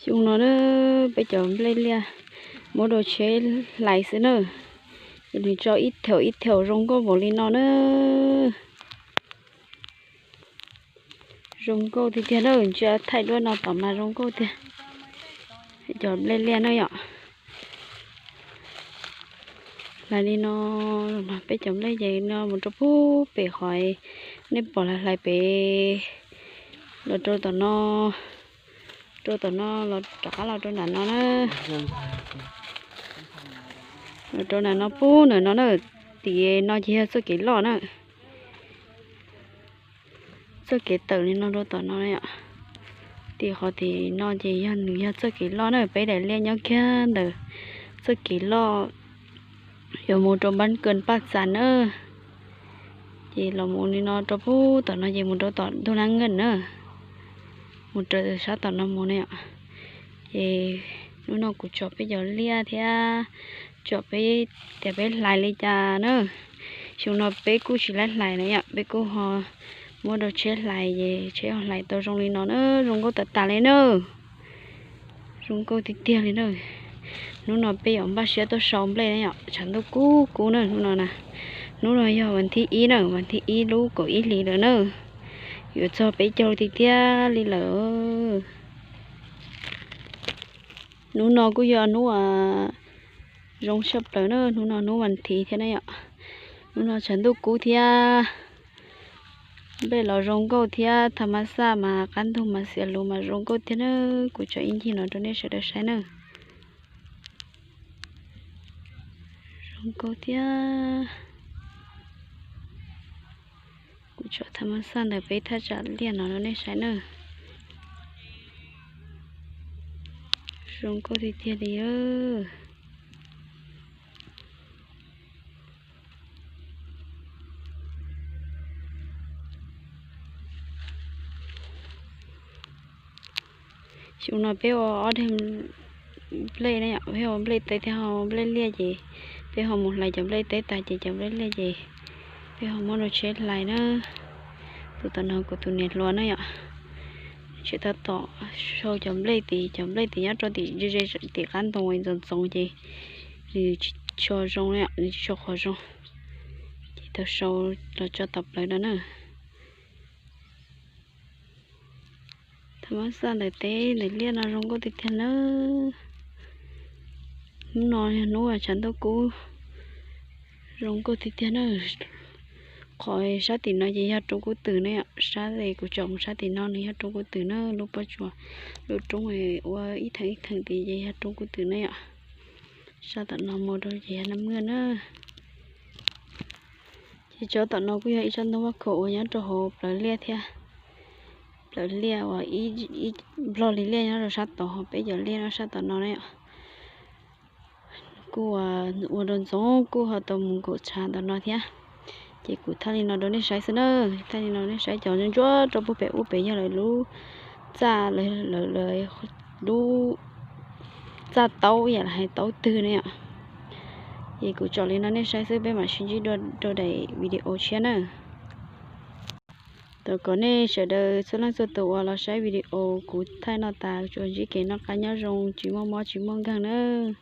Xyoo no na, peb cov nplej liaj muab rau tsheb hlais xwb na, ces nws tso ib thaum ib thaum zoo nkauj npaum li no na. Zoo nkauj tiag tiag na, ntsia thaij duab no tom mas zoo nkauj tiag. Cov nplej liaj na yom. Hlais li no, peb cov nplej ces no mus rau pub pem qhov nej pom hlais hlais pem los rau tom no, rau tom no los rov qab los rau nram no na. Los rau nram no pub ntawm no na, tim no ces yog txoj kev loj na. Txoj kev tawm li no rau tom no, tim qhov tim no ces yog nws yog txoj kev loj na, peb daim liaj nyob kiag ntawm txoj kev loj yuav mus rau npab kawg paj txas na. Ces los mus li no rau pub tom no ces mus rau tom ntug nab nkeej na, mus raws sab tom no mus na. Ces hnub no kuv tsom peb cov liaj thiab tsom peb tias peb hlais li cas na. Xyoo no peb kuj tsis laib hlais na yom, peb kuj ho muab rau tsheb hlais ces tsheb ho hlais tau zoo li no na, zoo nkauj tas tas li na. Zoo nkauj tiag tiag li na. Hnub no peb yuav npaj siab tuaj sau nplej na yom, tshav ntuj kub kub na hnub no na. Hnub no yog vas thib ib na, vas thib ib lub kaum ib hlis lawm na. Yuav txog peb caug tiag tiag li lawm. Hnub no kuj yog hnub uas zoo tshaj plaws na, hnub no hnub vas thiv thiab na yom. Hnub no tshav ntuj kub thiab, nplej los zoo nkauj thiab, tha mas xaj mas qab ntug mas xiav lus mas zoo nkauj thiab na. Kuv tso ib ncig no rau nej sawv daws saib na. Zoo nkauj thiab. Kuv tso tha mas xaj ntawm peb thaj tsam liaj no rau nej saib na. Zoo nkauj tiag tiag li. Xyoo no peb ua ob daim nplej na yom, peb ua nplej teb thiab ho nplej liaj ces peb ho mus hlais cov nplej teb tas ces cov nplej liaj ces peb ho muab rau tsheb hlais na. Tus tom no kuv tus niam hluas na yom, tseem tab tom sau cov nplej tid, cov nplej tid nyob rau tim ze ze tim qab ntoo ntxoov ntxoov ces nws tsis tshua zoo, nws tsis tshua qhuav zoo, ces tau sau los tso tom plawv no na. Tha mas xaj ntawm teb ntawm liaj no zoo nkauj tiag tiag na. Hnub no yog hnub uas tshav ntuj kub, zoo nkauj tiag tiag na. Qhov sab tim no ces yog roob kub twm na yom, sab kuv tsom mus sab tim no nws yog roob kub twm na, lub pob tsuas, lub roob ua ib theem ib theem tid ces yog roob kub twm na yom. Sab tom no mus rau ces yog nab mwj na. Ces tsob tom no kuj yog ib tsob ntoo vaj khaum uas nyob rau hauv plawv liaj thiab. Plawv liaj uas ib nplog li liaj nyob rau sab tod, ho peb cov liaj nyob sab tom no na yom. Kuj ua rau ntxoov kuj ho tau mus nkaum tshav tom no thiab. Ces kuv thaij li no rau nej saib xwb na, thaij li no rau nej saib, cov ntsuab rau puag pem ub pem yog lawv lub txaj, lawv lub txaj taub yam li hais taub twg na yom. Ces kuv tsom li no nej saib xwb, peb mam sib ntsib dua rau daim video tshiab na. Thov kom nej sawv daws txhua leej txhua tus uas los saib video kuv thaij no tas tsuas ntsib kev noj qab nyob zoo, tsis muaj mob tsis muaj nkeeg nawb.